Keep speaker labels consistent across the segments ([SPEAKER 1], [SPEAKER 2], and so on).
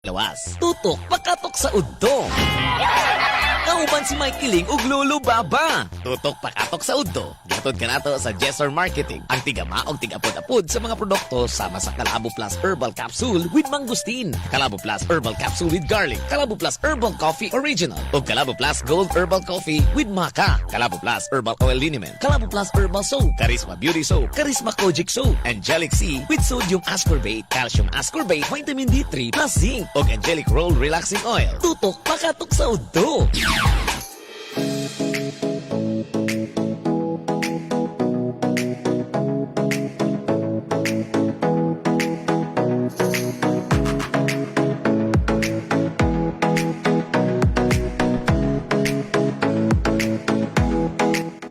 [SPEAKER 1] Lawas. Tutok pakatok sa udto. Kauban si Mike Kiling ug Lolo Baba. Tutok pakatok sa udto. Gihatod kanato sa Jessor Marketing. Ang tigama og tigapod-apod sa mga produkto sama sa Kalabo Plus Herbal Capsule with Mangosteen, Kalabo Plus Herbal Capsule with Garlic, Kalabo Plus Herbal Coffee Original, ug Kalabo Plus Gold Herbal Coffee with Maca, Kalabo Plus Herbal Oil Liniment, Kalabo Plus Herbal Soap, Charisma Beauty Soap, Charisma Kojic Soap, Angelic C with Sodium Ascorbate, Calcium Ascorbate, Vitamin D3 plus Zinc, ug Angelic Roll Relaxing Oil. Tutok pakatok sa udto.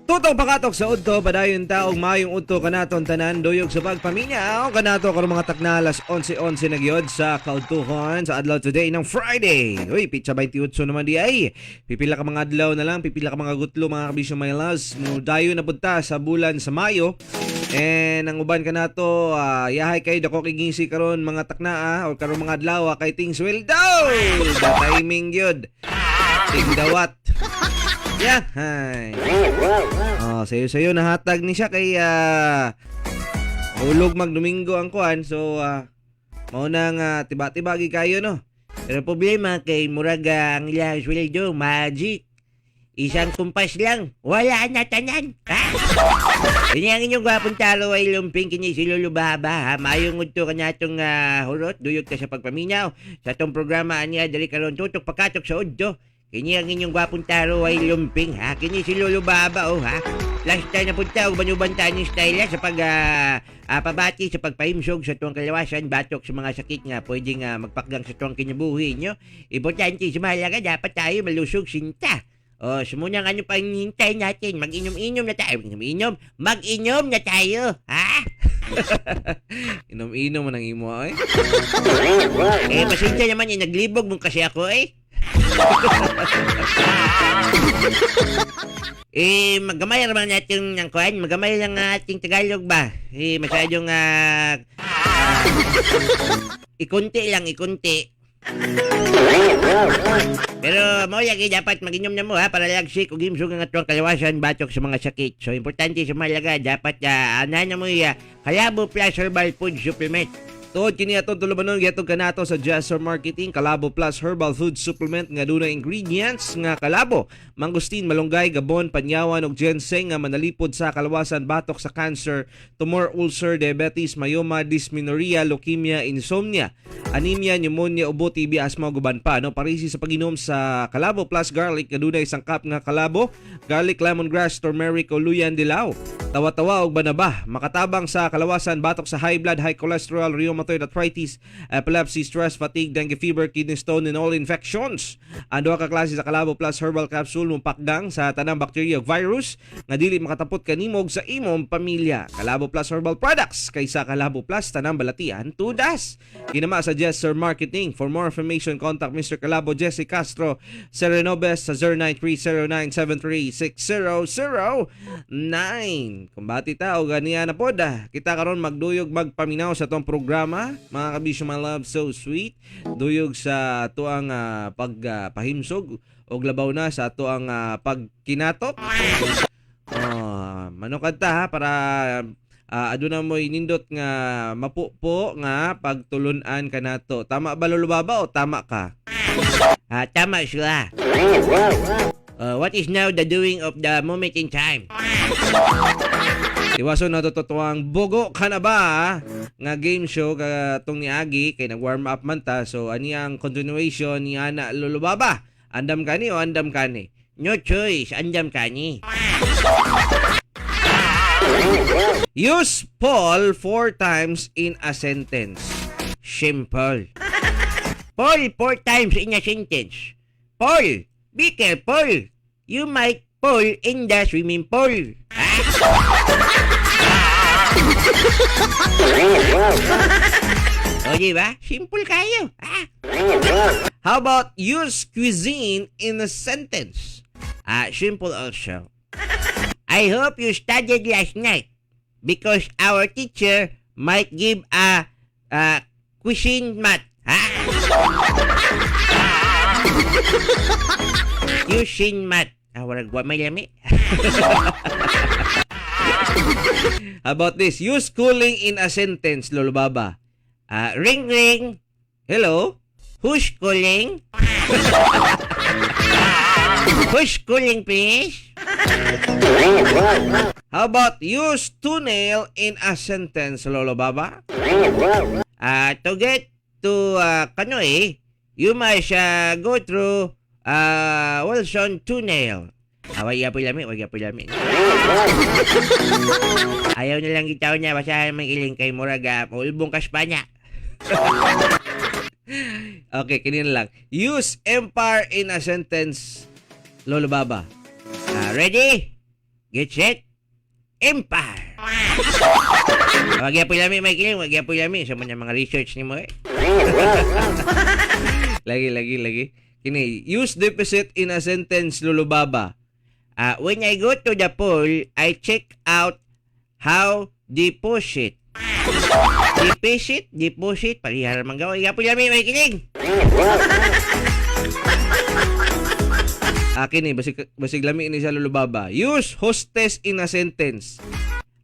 [SPEAKER 2] Tutong pakatok sa udto, padayon ta og maayong udto kanaton tanan duyog sa pagpaminaw kanato karon mga takna alas 11:11 na gyud sa kaudtuhon sa adlaw today ng Friday. Uy, pitsa 28 naman di ay. Pipila ka mga adlaw na lang, pipila ka mga gutlo, mga kabisyo, my loves. Mudayo na pud ta sa bulan sa Mayo. And ang uban kanato, yahay kay dako kay ngisi karon mga taknaa or karon mga adlaw kay ting sweldo. The timing gyud. Tingdawat. Yeah, hi. Oh, sayo-sayo nahatag ni siya kay hulog mag Domingo ang kuan. So mao na nga tiba-tiba gi kayo, no.
[SPEAKER 3] Pero problema kay murag ang ilang sweldo magic. Isang kumpas lang, wala na tanan. Ha? Ini ang inyong gwapong talo ay lumping kini si Lolo Baba. Ha? Maayong udto kanatong hurot, duyog ka sa pagpaminaw. Sa atong programa aniya dali karon, tutok pakatok sa udto. Kini ang inyong gwapong taro ay lumping, ha. Kini si Lolo Baba, oh, ha. Last time na punta og banubantaan ni style sa pag pabati sa pagpahimsog sa tuwang kalawasan batok sa mga sakit nga pwede nga magpakgang sa tuwang kinabuhi nyo. Importante sa mahalaga, dapat tayo malusog sinta. O, sumunang ano pa hinihintay natin? Mag-inom-inom na tayo. Mag-inom-inom. Mag-inom na tayo. Ha?
[SPEAKER 2] Inom-inom man ang imo ay.
[SPEAKER 3] Eh, pasensya naman eh. Naglibog mo kasi ako eh. Eh, magamay naman natin ng kuan. Magamay lang ang ating Tagalog ba? Eh, masyadong ikunti lang, ikunti. Pero mo lagi dapat maginom na mo ha para lagsik ug himsog ang atong kalawasan batok sa mga sakit. So importante sa mahalaga dapat ana na mo Kalabo Plus Herbal Food Supplement.
[SPEAKER 2] Tuod kini atong tulubanon, gihatod kanato sa Jessor Marketing Kalabo Plus Herbal Food Supplement nga dunay ingredients nga kalabo, mangosteen, malunggay, gabon, panyawan ug ginseng nga manalipod sa kalawasan batok sa cancer, tumor, ulcer, diabetes, myoma, dysmenorrhea, leukemia, insomnia, anemia, pneumonia, ubo, TB, asthma ug uban pa, no. Parisi sa pag-inom sa Kalabo Plus Garlic nga dunay sangkap nga kalabo, garlic, lemongrass, turmeric o luyan dilaw, tawa-tawa ug banaba, makatabang sa kalawasan batok sa high blood, high cholesterol, rheumatoid arthritis, epilepsy, stress, fatigue, dengue fever, kidney stone and all infections. Ang duha ka klase sa Kalabo Plus Herbal Capsule mupakgang sa tanang bakterya ug virus nga dili makatapot kanimo ug sa imong pamilya. Kalabo Plus Herbal Products, kaysa Kalabo Plus tanang balatian tudas. Kinama sa Jester Marketing. For more information, contact Mr. Kalabo Jesse Castro Serenobes sa 0930-973-6009. Kumbati ta o ganiya na pod. Kita karon magduyog magpaminaw sa atong programa. Mga kabisyo, my love, so sweet. Duyog sa atuang pagpahimsog o labaw na sa atuang pagkinatok. Oh, manukad ta ha para aduna mo'y nindot nga mapupo nga pagtulunan kanato. Tama ba, Lolo Baba, o tama ka?
[SPEAKER 3] Ah, tama sila. What is now the doing of the moment in time?
[SPEAKER 2] Iwason na totoang Bogo ka na ba nga game show katong niagi kay nag warm up man ta, so ani ang continuation ni ana, Lolo Baba? Andam kani o andam kani?
[SPEAKER 3] No choice, andam kani.
[SPEAKER 2] Use Paul four times in a sentence.
[SPEAKER 3] Simple. Paul four times in a sentence. Paul, be careful. You might fall in the swimming pool. Ha? O, di ba? Simple kayo. Ha?
[SPEAKER 2] How about use cuisine in a sentence?
[SPEAKER 3] Ah, simple also. I hope you studied last night because our teacher might give a cuisine math. Ha? Using math. Ah, warag wa may lami.
[SPEAKER 2] How about this? Use cooling in a sentence, Lolo Baba.
[SPEAKER 3] Ah, ring ring.
[SPEAKER 2] Hello?
[SPEAKER 3] Who's calling? Who's calling, please?
[SPEAKER 2] How about use tunnel in a sentence, Lolo Baba?
[SPEAKER 3] Ah, to get to Kanoy, you must go through Wilson Tunnel. Ah, wag po lami, wag po lami. Ayaw na lang gitaw niya, basta may iling kay Muraga, ulbong ka Espanya.
[SPEAKER 2] Okay, kini na lang. Use empire in a sentence, Lolo Baba.
[SPEAKER 3] Ah, ready? Get set? Empire! Wag po lami, may kiling, wag po lami. Sa mga research ni mo eh.
[SPEAKER 2] Lagi, lagi, lagi. Kini, use deficit in a sentence, Lolo Baba.
[SPEAKER 3] Ah, when I go to the pool, I check out how deposit. Deposit, deposit, parihara man gawa. Iga po lami, may kiling.
[SPEAKER 2] Akin eh, basig lami ni siya, Lolo Baba. Use hostess in a sentence.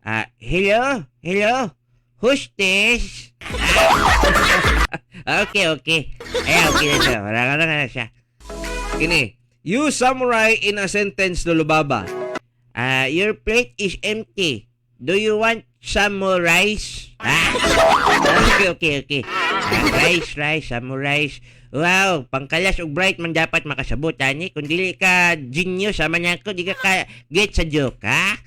[SPEAKER 3] Ah, hello, hello, hostess. Ah, okay, okay. Ay, okay na siya. Wala ka na na siya.
[SPEAKER 2] Kini, use samurai in a sentence, Lolo Baba.
[SPEAKER 3] Ah, your plate is empty. Do you want some more rice? Ah, okay, okay, okay. Ah, rice, rice, some more rice. Wow, pangkalas og bright man dapat makasabot ani. Kung dili ka genius sama niya ko, di ka ka get sa joke, ha?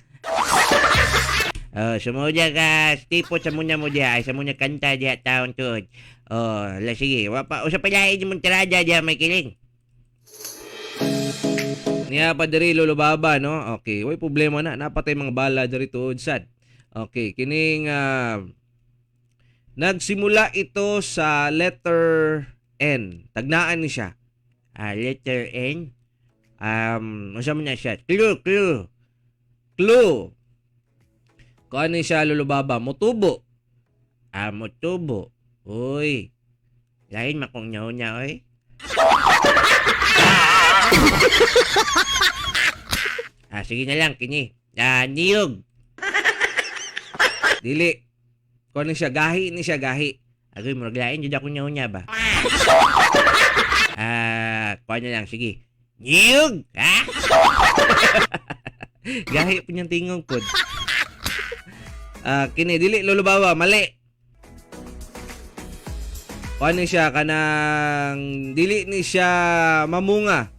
[SPEAKER 3] Oh, sumuja ka, tipo sa muna mo diya, ay sa muna kanta diya taon tuod. Oh, la sige, wa pa usa pa lain mong tirada diya may kiling.
[SPEAKER 2] Niya pa diri, Lolo Baba, no? Okay, way problema na. Napatay mga bala diri tuod sad. Okay, kining nagsimula ito sa letter N. Tagnaan ni siya.
[SPEAKER 3] Ah, letter N. Unsa man na siya? Clue, clue.
[SPEAKER 2] Clue. Kung ano siya, Lolo Baba? Motubo.
[SPEAKER 3] Ah, motubo. Uy. Lain makong niya oy. Ah, sige na lang, kini. Ah, niyog.
[SPEAKER 2] Dili. Kung ano siya, gahi ni siya, gahi.
[SPEAKER 3] Agoy, murag lain, jud ako niya ba? Ah, kuha na lang, sige. Niyog! Ha?
[SPEAKER 2] Gahi po niyang tingog pod. Ah, kini dili, Lolo Baba, mali. Kung ano siya kanang dili ni siya mamunga.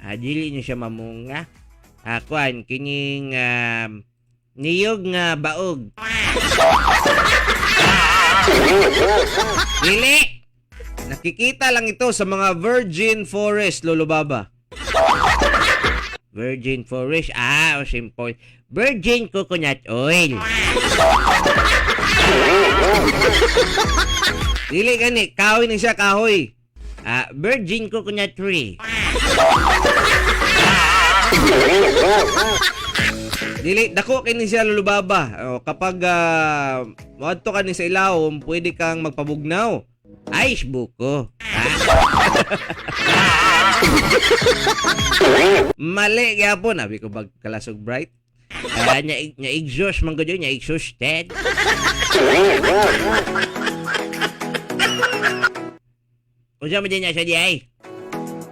[SPEAKER 3] Ah, dili niyo siya mamunga. Ah, kuan, kining niyog nga baog.
[SPEAKER 2] Dili. Nakikita lang ito sa mga virgin forest, Lolo Baba.
[SPEAKER 3] Virgin forest. Ah, oh, simple. Virgin coconut oil.
[SPEAKER 2] Dili gani, kahoy ni siya, kahoy.
[SPEAKER 3] Ah, virgin coconut tree.
[SPEAKER 2] Dili dako kini siya, Lolo Baba. O, kapag moadto ka ni sa ilawom, pwede kang magpabugnaw.
[SPEAKER 3] Ice buko. Ah,
[SPEAKER 2] Mali gyapon, abi ko bag kalasog bright.
[SPEAKER 3] ah, na, na-exhaust man gud yun, na-exhausted. Unsa man din na siya di ay?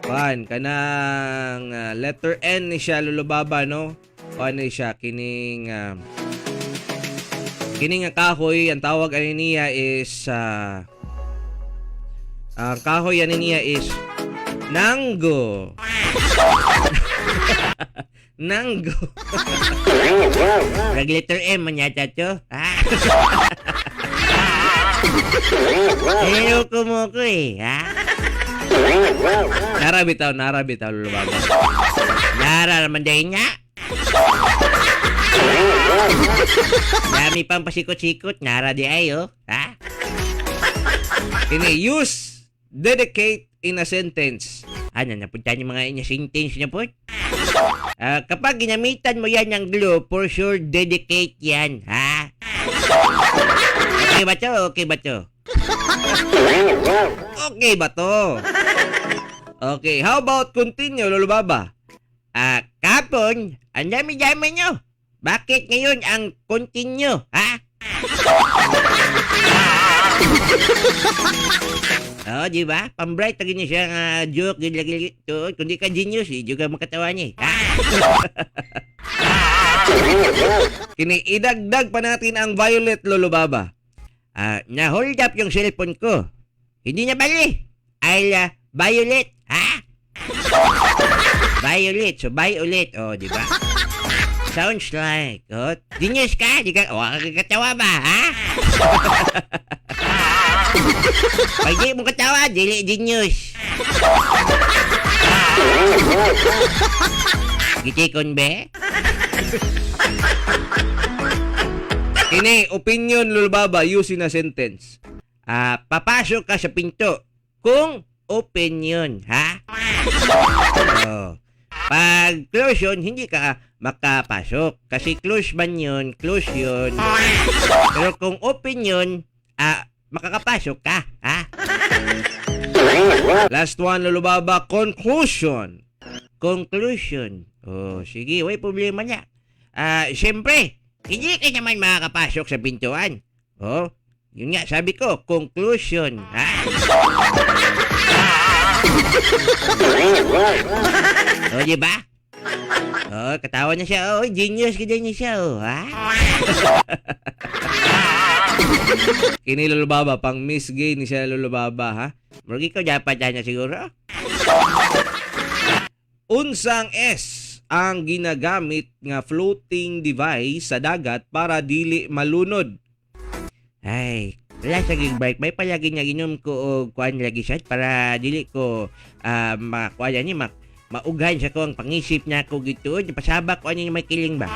[SPEAKER 2] Pan kanang letter N ni siya, Lolo Baba, no? O ano siya kining kining nga kahoy, ang tawag ani niya is ang kahoy ani niya is nanggo. Nanggo.
[SPEAKER 3] Rag letter M man yata to. Ah. Eh, ko mo ko eh, ha?
[SPEAKER 2] Nara bitaw, nara bitaw, Lolo Baba.
[SPEAKER 3] Nara naman dahil niya. Dami pang pasikot-sikot, nara di ay, oh. Ha?
[SPEAKER 2] Kini use dedicate in a sentence.
[SPEAKER 3] Ano, napunta niyo mga inya sentence niya po? Ah, kapag ginamitan mo yan ng glue, for sure, dedicate yan, ha? Okay, Okay ba to? Okay ba to?
[SPEAKER 2] Okay ba to? Okay, how about continue, Lolo Baba?
[SPEAKER 3] Ah, kapon, ang dami-dami nyo. Bakit ngayon ang continue, ha? Oh, di ba? Pambright lagi niya siya nga joke, gid lagi to. Kung di ka genius, eh, di ka makatawa niya. Eh. Ha?
[SPEAKER 2] Kini idagdag pa natin ang violet, Lolo Baba.
[SPEAKER 3] Ah, na-hold up yung cellphone ko. Hindi na bali. I'll violet, ha? Violet, so violet. Oh, di ba? Sounds like, oh, genius ka, di ka, oh, katawa ba, ha? Pag di mo katawa, dili genius. Gitikon be?
[SPEAKER 2] Kini opinion, Lolo Baba, using a sentence.
[SPEAKER 3] Ah, papasok ka sa pinto kung open yun, ha? Oh. Pag close yun, hindi ka makapasok. Kasi close man yun, close yun. Pero kung open yun, makakapasok ka, ha?
[SPEAKER 2] Last one, Lolo Baba, conclusion.
[SPEAKER 3] Conclusion. Oh, sige, way problema niya. Ah, siyempre, hindi ka naman makakapasok sa pintuan. Oh, yun nga, sabi ko, conclusion, ha? Oh, di ba? Oh, katawa na siya. Oh, genius ka din niya siya, oh, ha?
[SPEAKER 2] Kini, Lolo Baba, pang Miss Gay ni siya, Lolo Baba, ha?
[SPEAKER 3] Murag ikaw dapat na siguro.
[SPEAKER 2] Unsang S ang ginagamit nga floating device sa dagat para dili malunod?
[SPEAKER 3] Ay, wala sa gig bike. May palagi nga ginom ko og kuan lagi siya para dili ko makuha ni mak maughan sa ko ang pangisip na ako gituod. Pasabak ko ani may kiling ba.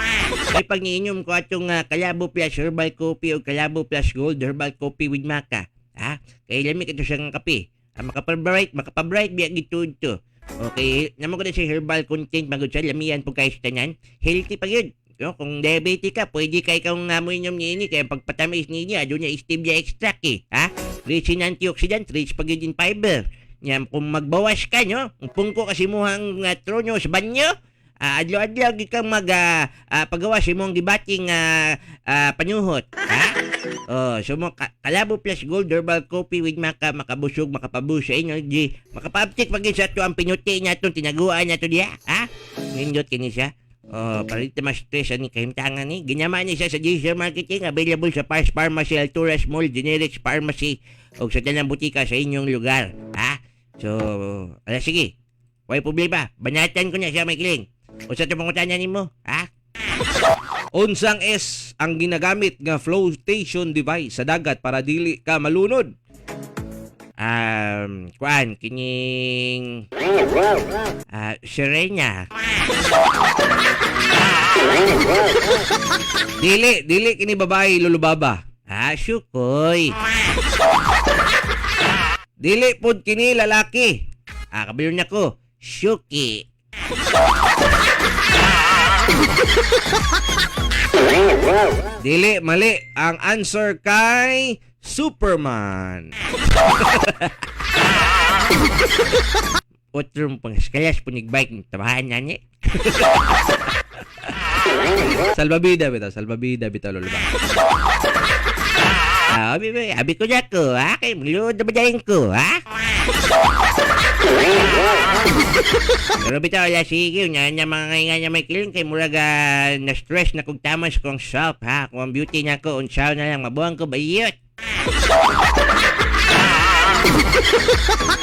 [SPEAKER 3] Ay pag niinom ko atong Kalabo Plus Herbal Coffee o Kalabo Plus Gold Herbal Coffee with Maca. Ha? Kay lami kato siyang kape. Ah, makapabright, makapabright biya gituod to. Okay, namo ko na siya herbal content magud siya lamian po kay sa tanan. Healthy pa gyud. No, kung diabetic ka, pwede ka ikaw nga mo inom niini kaya pagpatamis niini, aduna stevia extract eh. Ha? Rich in antioxidant, rich pa gyud in fiber. Nya kung magbawas ka no, kung pungko kasi mo ang trono sa banyo, adlaw-adlaw gyud kang mag pagawas imong gibating panuhot, ha? Oh, so mo Kalabo Plus Gold Herbal Coffee with Maca makabusog, makapaboost sa energy, makapaaptik pag sa ato ang pinuti niya atong tinaguan niya to diha, ha? Nindot kini siya. Oh, palit na mas stress ani kahimtangan ni. Ginama ni siya sa GC Marketing, available sa Pars Pharmacy, Alturas Mall, Generics Pharmacy o sa tanang butika sa inyong lugar, ha? So, ala sige. Way problema. Banatan ko na siya may kiling. O sa tumungutanan nimo, ha?
[SPEAKER 2] Unsang S ang ginagamit nga flotation device sa dagat para dili ka malunod?
[SPEAKER 3] Kuan kining Serena.
[SPEAKER 2] Dili, dili kini babae, Lolo Baba.
[SPEAKER 3] Ah, sukoy.
[SPEAKER 2] Dili pod kini lalaki.
[SPEAKER 3] Ah, kabalo na ko. Suki.
[SPEAKER 2] Dili, mali. Ang answer kay Superman.
[SPEAKER 3] Otro pang skalas punig bike tabahan na ni.
[SPEAKER 2] Salbabida bitaw, salbabida bitaw, Lolo Baba.
[SPEAKER 3] Ah, abi, abi, abi ko na ko, ha? Kay magluod na ba dahil ko, ha? Pero bitaw, ala, sige, nga niya mga nga niya may kiling kay murag na-stress na kog tama sa kong self, ha? Kung ang beauty na ko, unsaw na lang, mabuang ko, bayot.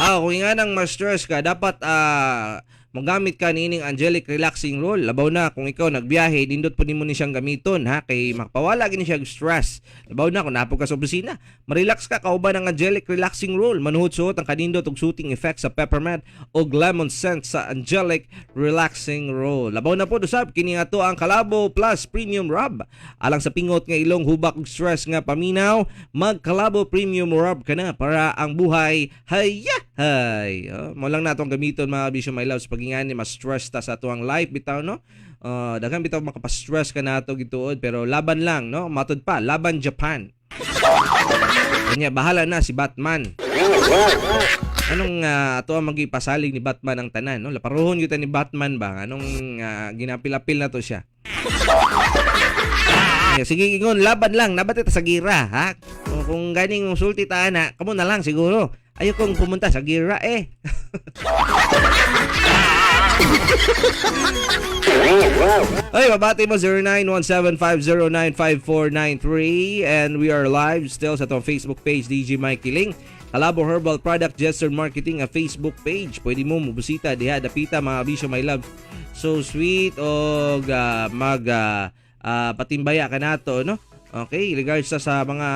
[SPEAKER 2] Ah, kung nga nang ma-stress ka, dapat mogamit ka niining Angelic Relaxing Roll. Labaw na kung ikaw nagbiyahe, nindot po nimo ni siyang gamiton ha kay makapawala gini siya og stress. Labaw na kung napog ka sa opisina, ma-relax ka kauban ang Angelic Relaxing Roll. Manuhot-suot ang kanindot og soothing effect sa peppermint og lemon scent sa Angelic Relaxing Roll. Labaw na po usab kini nga to ang Kalabo Plus Premium Rub. Alang sa pingot nga ilong hubak og stress nga paminaw, magkalabo Premium Rub ka na para ang buhay hayya hay. Oh, mo lang natong gamiton mga bisyo my loves pagingani mas stress ta sa atuang life bitaw no. Daghan bitaw makapa-stress ka nato gituod pero laban lang no. Matud pa laban Japan. Kanya bahala na si Batman. Anong ato ang magipasalig ni Batman ang tanan, no? Laparuhon gyud ta ni Batman ba? Anong ginapilapil na to siya? Yeah, sige ingon, laban lang, nabat ta sa gira, ha? Kung ganing sulti ta ana, kamo na lang siguro. Ayokong pumunta sa gira eh. Ay, babati mo 0917-509-5493 and we are live still sa atong Facebook page, DJ Mikey Ling. Kalabo Herbal Product Gesture Marketing a Facebook page. Pwede mo mobisita diha dapita mga bisyo, my love. So sweet og mag patimbaya ka nato, no? Okay, regards sa mga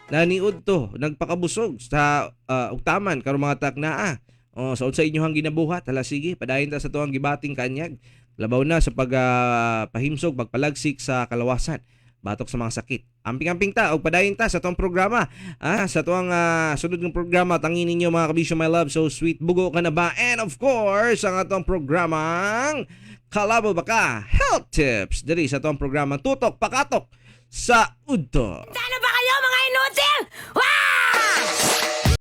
[SPEAKER 2] naniud to, nagpakabusog sa ugtaman karong mga taknaa. Oh, sa unsa inyohang ginabuhat, hala sige, padayon ta sa tuang gibating kanyag. Labaw na sa pagpahimsog, pagpalagsik sa kalawasan batok sa mga sakit. Amping-amping ta og padayon ta sa tuang programa. Sa tuang sunod ng programa tangin ninyo mga kabisyo, my love, so sweet, bugo ka na ba? And of course, ang atong programang Kalabo Baka Health Tips diri sa tuang programa Tutok Pakatok sa Udto.